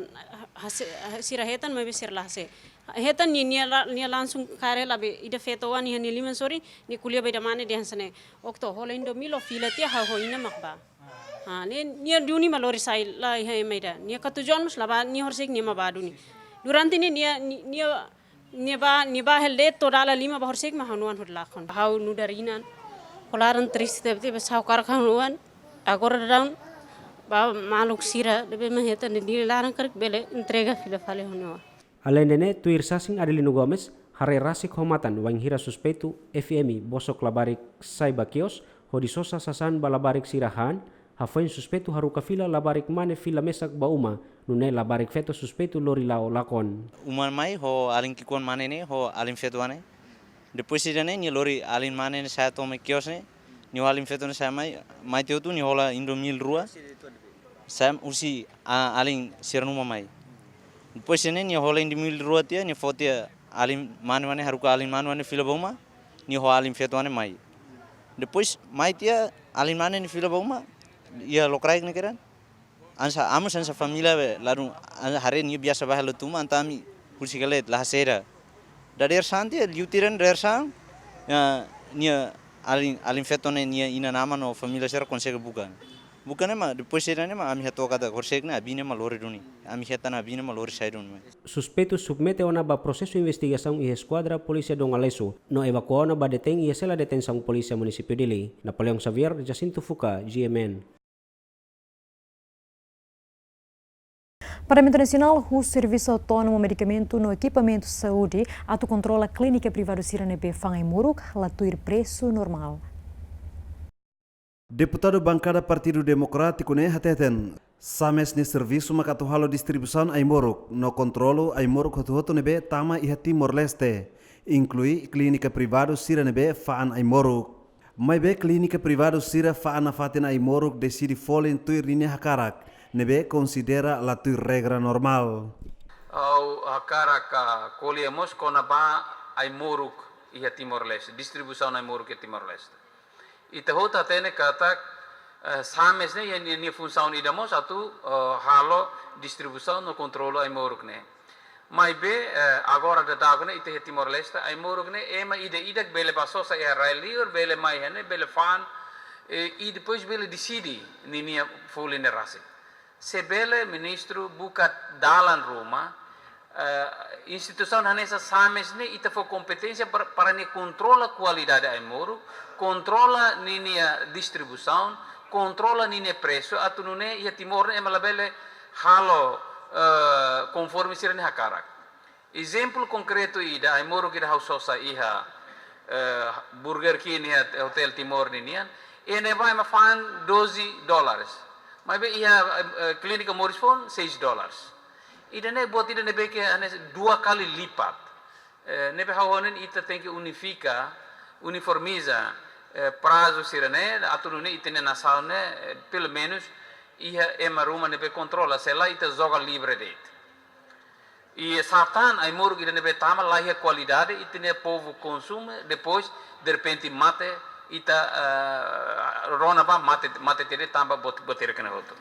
hase-, sira hetan maibé sira la hasai. Hetan nia, nia la, nia langsung kaer hela be ida feto oan iha nia liman sorin, nia ko'alia ba ida mane dehan hanesan ne'e: Okto, hola Indomil, ó fila tiha, ha'u ho inan mak ba. Ah, ne'e, nia duni mak lori sai, la iha ema ida. Nia katuas-oan mós la ba, nia horisehik nia mak ba duni. Durante ne'e nia, ni-, nia, nia ba, nia ba hela de'it to'o dala lima ba horisehik mak ha'u-nia oan hotu lakon. Ha'u nu'udar inan, ho laran triste tebetebes, ha'u hakarak ha'u-nia oan. Agora daudaun ba maluk sira ne'ebé mak hetan iha Dili laran karik bele entrega fila fali ha'u-nia oan. Alende ne'e, tuir sasin Adelino Gomes, haree rasik ho matan wainhira suspeitu F M bosok labarik sai ba kios, hodi sosa sasán ba labarik sira han, Hafoin suspeitu haruka fila, labarik mane fila mesak ba uma, nune'e labarik feto suspeitu lori la'o lakon. Uma mai ho alin ki'ikoan mane ne'e ho alin feto ne'e. Depois ida-ne'e nia lori alin mane ne'e sa'e to'o mai kios ne'e, nia ho alin feto ne'e sa'e mai, mai tiha hotu nia hola Indomil rua. Sa'e husi, ah, alin sira-nia uma mai. Depois ida-ne'e nia hola Indomil rua tiha, nia foti alin mane mane haruka alin mane mane fila ba uma, nia ho alin feto ne'e mai. Depois mai tiha alin mane ne'e fila ba uma, iha lokraik ne'e kedan. Hanesan, amu hanesan família be, ladún, hanesan haree nia biasa bá hela tuma, entaun ami husik hela de'it, la hase'e ida. Dadeer-saan tiha, liu tiha dadeer-saan, ya, nia alin, alin feto ne'e nia inan-aman no família sira konsege buka. Buka ne'e mak, depois ida-ne'e mak, ami hato'o katak horisehik ne'e abin ne'e mak lori duni. Ami hetan abin ne'e mak lori sai duni. Suspeitu submete ona ba prosesu investigasaun iha Eskuadra Polísia Dom Aleixo, no evakua ona ba detein iha sela detensaun Polísia Munisípiu Dili. Napoleão Xavier, Jacinto Fuca, G M N. Parlamentu Nasionál husu Servisu Autónomu Medikamentu no Ekipamentu Saúde atu kontrola klínika privadu sira ne'ebé fa'an ai-moruk la tuir presu normál. Deputadu bankada Partidu Demokrátiku ne'e hateten, SAMES nia servisu maka atu halo distribuisaun ai-moruk no kontrolu ai-moruk hotu-hotu ne'ebé tama iha Timor-Leste, inklui klínika privadu sira ne'ebé fa'an ai-moruk. Maibé klínika privadu sira fa'an nafatin ai-moruk deside folin tuir ninia hakarak, ne'ebé konsidera la tuir regra normál. Ha'u hakarak ko'alia mós kona-ba ai-moruk iha Timor-Leste, distribuisaun ai-moruk iha Timor-Leste. Ita hotu hatene katak, eh, SAMES ne'e iha ninia, ninia funsaun ida mós atu, eh, halo distribuisaun no kontrolu ai-moruk ne'e. Maibé, eh, agora daudaun ne'e ita iha Timor-Leste, ai-moruk ne'e ema ida-idak bele bá sosa iha rai-liur, bele mai iha ne'e, bele fa'an, eh, i depois bele deside ninia folin ne'e rasik. Se bele ministru buka dalan ruma, eh, instituisaun hanesan SAMES ne'e ita fó kompeténsia para, para nia kontrola kualidade ai-moruk, kontrola ninia distribuisaun, kontrola ninia presu, atu nune'e iha Timor ne'e ema labele halo, eh, konforme sira-nia hakarak. Ezemplu konkretu ida, ai-moruk ida ha'u sosa iha, eh, Burger King iha Hotel Timor ninian, iha ne'ebá ema fa'an doze dólares. Maibé iha, eh, eh, klínika Morris Fon, seis dólares. Ida-ne'e buat ida ne'ebé ke hanesan dua kali lipat. Eh, ne'ebé ha'u hanoin ita tenke unifika, uniformiza, eh, prazu sira-ne'e, atu nune'e ita-nia nasaun ne'e, eh, pelumenus, iha ema ruma ne'ebé kontrola, se lae ita joga livre de'it. I satán ai-moruk ida ne'ebé tama la iha kualidade, ita-nia povu konsume, depois, derrepente mate, ita, eh, rona ba mate, mate tiha de'it tanba buat, buat hirak ne'e hotu.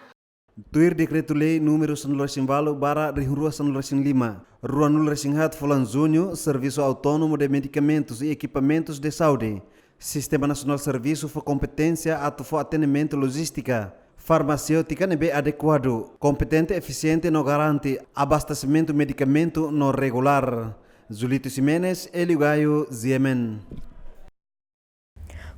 Tuir Dekretu-Lei númeru sanulu-resin-ualu barra rihun rua sanulu-resin-lima, ruanulu-resin-haat fulan Juñu, Servisu Autónomu de Medikamentus i Ekipamentus de Saúde, Sistema Nasionál Servisu fó kompeténsia atu fó atendimentu lojístika farmaséutika ne'ebé adekuadu, kompetente, efisiente no garante abastesimentu medikamentu no regulár. Julito Ximenes, Hélio Gaio, G M N.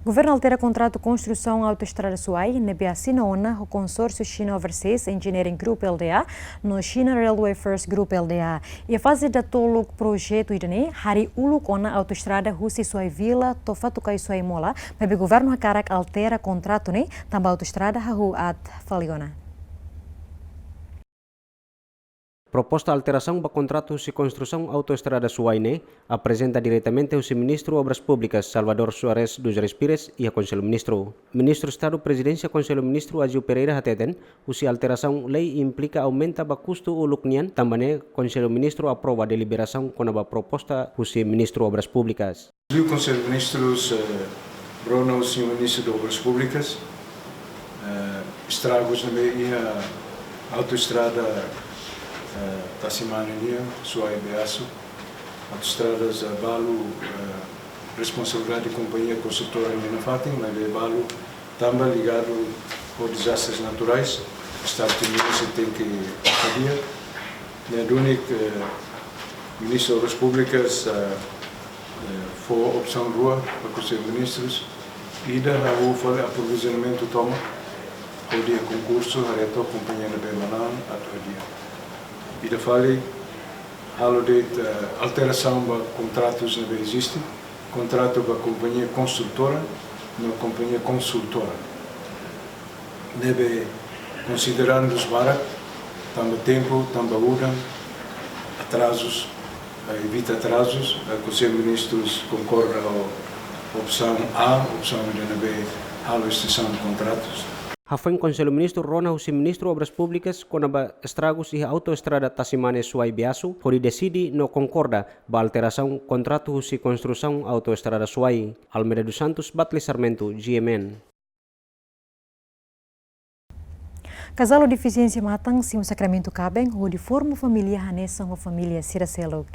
Governu altera kontratu konstrusaun autoestrada Suai, ne'ebé asina ona ho konsórsiu China Overseas Engineering Group L T A no China Railway First Group L T A. Iha faze datoluk projetu ida-ne'e, harii uluk ona autoestrada husi Suai Vila to'o Fatukai Suai Mola, maibé governu hakarak altera kontratu ne'e, tanba autoestrada hahú aat fali ona. Proposta alterasaun ba kontratu husi konstrusaun autoestrada Suai ne'e aprezenta diretamente husi Ministru Obras Públikas, Salvador Soares dos Reis Pires, iha Konsellu Ministru. Ministru Estadu Prezidénsia Konsellu Ministru Agio Pereira hateten, husi alterasaun lei implika aumenta ba kustu uluk nian, tanba ne'e Konsellu Ministru aprova deliberasaun kona-ba proposta husi Ministru Obras Públikas. Liu Konsellu Ministrus, eh, rona husi Ministru de Obras Públikas, eh, estragus ne'ebé iha autoestrada, eh, Tasimane nian, Suai Beasu. Autoestradas, eh, balu, eh, responsabilidade kompañia konstrutora nian nafatin, maibé balu tanba ligadu ho dezastres naturais, Estadu Timor-Leste tenke hadi'a. Ne'e duni, eh, Ministru Obras Públikas, eh, eh, fó opsaun rua ba Konsellu Ministrus, ida hahú fali aprovizionamentu tomak, hodi iha konkursu, haree took kompañia ne'ebé manán atu hadi'a. Ida fali halo de'it, eh, alterasaun ba kontratus ne'ebé eziste, kontratu ba kompañia konstrutora no kompañia konsultora. Ne'ebé konsiderando barak, tanba tempu, tanba udan, atrazus, eh, evita atrazus, eh, Konsellu Ministrus konkorda ho opsaun A, opsaun ida ne'ebé halo estensaun kontratus. Hafoin Konsellu Ministru rona husi Ministru Obras Públikas kona-ba estragus iha autoestrada Tasimane-Suai-Beasu, hodi deside no konkorda ba alterasaun kontratu husi konstrusaun autoestrada Suai. Almeida dos Santos, Batli Sarmento, G M N. Kazál ho defisiénsia matan simu sakramentu kaben hodi forma família hanesan ho família sira seluk.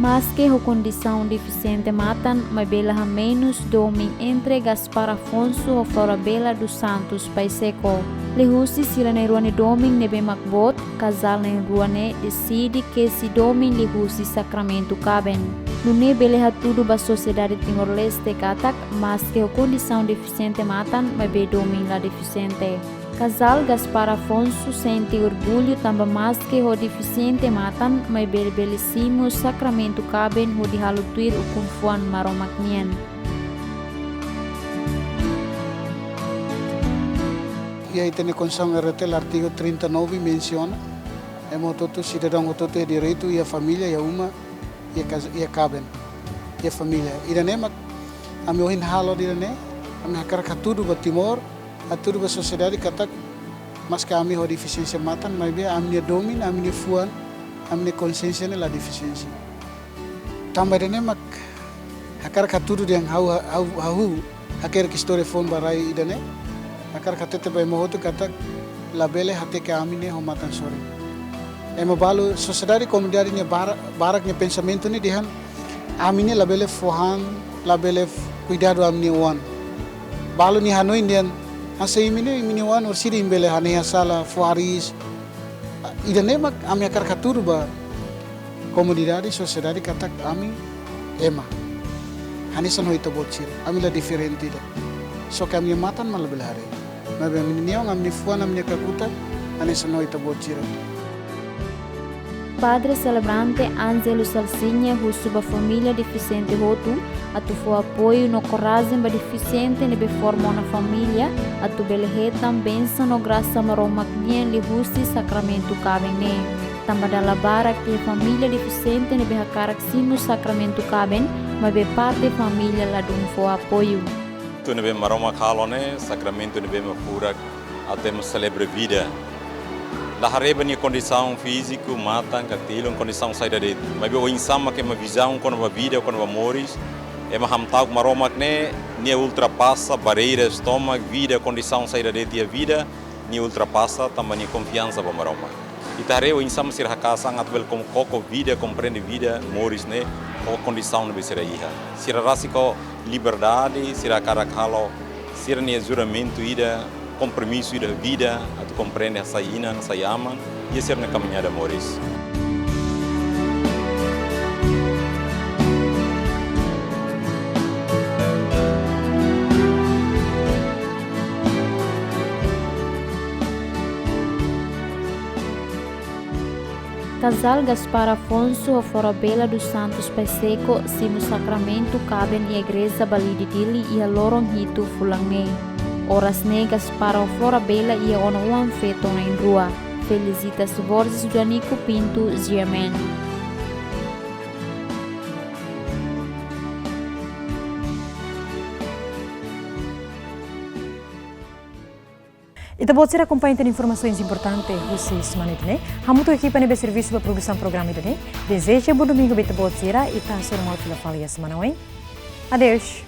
Maske ho kondisaun defisiente matan, maibé la hamenus domin entre Gaspar Afonso ho Florabela dos Santos Pacheco. Liuhusi sira na'in-rua nia domin ne'ebé mak boot, kazál na'in-rua ne'e deside kesi domin liuhusi sakramentu kaben. Nune'e bele hatudu ba sosiedade Timor-Leste katak, maske ho kondisaun defisiente matan, maibé domin la defisiente. Kazál Gaspar Afonso sente orgullu tanba maske ho defisiente matan, maibé bele simu sakramentu kaben hodi halo tuir ukun-fuan Maromak nian. Iha ita-nia Konstituisaun R D T L artigu trinta e nove mensiona, ema hotu-hotu, sidadaun hotu-hotu iha direitu iha família, iha uma, iha kaz-, iha kaben, iha família. Ida-ne'e mak ami ohin halo ida-ne'e, ami hakarak hatudu ba Timor, hatudu ba sosiedade katak, maske ami ho defisiénsia matan, maibé ami-nia domin, ami-nia fuan, ami-nia konsiénsia ne'e la defisiénsia. Tanba ida-ne'e mak hakarak hatudu dehan ha'u, ha'u, ha'u hakerek istória foun ba rai ida-ne'e. Hakarak hatete ba ema hotu katak labele hateke ami ne'e ho matan sorin. Ema balu, sosiedade, komunidade nia bara-, barak nia pensamentu ne'e dehan ami ne'e labele fó han, labele f-, kuidadu ami-nia oan. Balu nia hanoin dehan, hanesan imi ne'e, imi-nia oan orsida imi bele hanehan sala, fó hariis. Ida-ne'e mak ami hakarak hatudu ba komunidade, sosiedade katak ami ema hanesan ho ita-boot sira. Ami la diferente ida. Só ke ami-nia matan mak labele haree. Maibé ami-nia neon, ami-nia fuan, ami-nia kakutak hanesan ho ita-boot sira. Padre selebrante Ângelo Salsinha husu ba família defisiente hotu atu fó apoiu no korajen ba defisiente ne'ebé forma ona família atu bele hetan bensaun no grasa Maromak nian liuhusi sakramentu kaben ne'e. Tanba dala barak iha família defisiente ne'ebé hakarak simu sakramentu kaben, maibé parte família ladún fó apoiu. Atu ne'ebé Maromak halo ne'e, sakramentu ne'ebé mak furak, atu ema selebra vida. La haree ba nia kondisaun fíziku, matan, ka tilun, kondisaun saida de'it. Maibé oinsá mak ema vizaun kona-ba vida, kona-ba moris, ema hamta'uk Maromak ne'e, nia ultrapasa barreiras tomak vida, kondisaun saida de'it iha vida, nia ultrapasa tanba nia konfiansa ba Maromak. Ita haree oinsá mak sira haka'as an atu bele kom-, koko vida, komprende vida, moris ne'e, ho kondisaun ne'ebé sira iha. Sira rasik ho liberdade, sira hakarak halo sira-nia juramentu ida, kompromisu ida vida, atu komprende hasai inan, hasai aman, iha sira-nia kamiñada moris. Kazál Gaspar Afonso ho Florabela dos Santos Pacheco simu sakramentu kaben iha Igreja Balide Dili iha loron hitu fulan ne'e. Oras ne'e Gaspar ho Florabela iha ona oan-feto na'in-rua. Felicitas Borges, Joanico Pinto, G M N. Ita-boot sira akompaña ita-nia informasaun importante husi semana ida-ne'e. Hamutuk ho ekipa ne'ebé servisu ba produsaun programa ida-ne'e, dezeja bom domingu ba ita-boot sira, ita hasoru malu fila fali iha semana oin. Adeus.